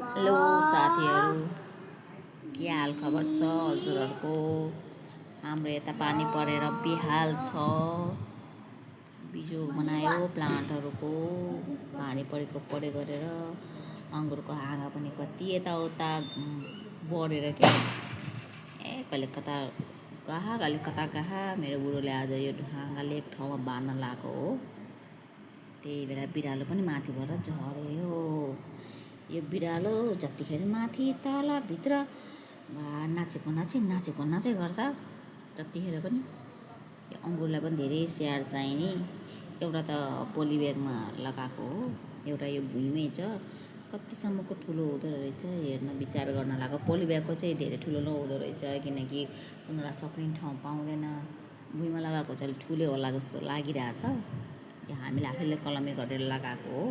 Hello साथीहरू, के हाल खबर छ हजुरहरूको? हाम्रो यता पानी परेर बेहाल छ। बिजोग बनायो प्लान्टहरूको, पानी परे गरेर। अङ्गुरको हाँगा पनि कति यताउता बढेर के कहिले कता गहा। मेरो बुढोले आज यो हाँगाले एक ठाउँमा बाँध्न लगाएको हो। त्यही भएर बिरालो पनि माथि भएर झऱ्यो। यो बिरालो जतिखेर माथि तल भित्र नाचेको नाचेकै गर्छ। जतिखेर पनि यो अङ्गुरलाई पनि धेरै स्याहार चाहिने। एउटा त पोली ब्यागमा लगाएको हो, एउटा यो भुइँमै छ। कतिसम्मको ठुलो हुँदो रहेछ हेर्न विचार गर्न लाग्यो। पोली ब्यागको चाहिँ धेरै ठुलो नहुँदो रहेछ, किनकि उनीहरूलाई सक्ने ठाउँ पाउँदैन। भुइँमा लगाएको चाहिँ ठुलै होला जस्तो लागिरहेछ। यो हामीले आफैले कलमे गरेर लगाएको हो।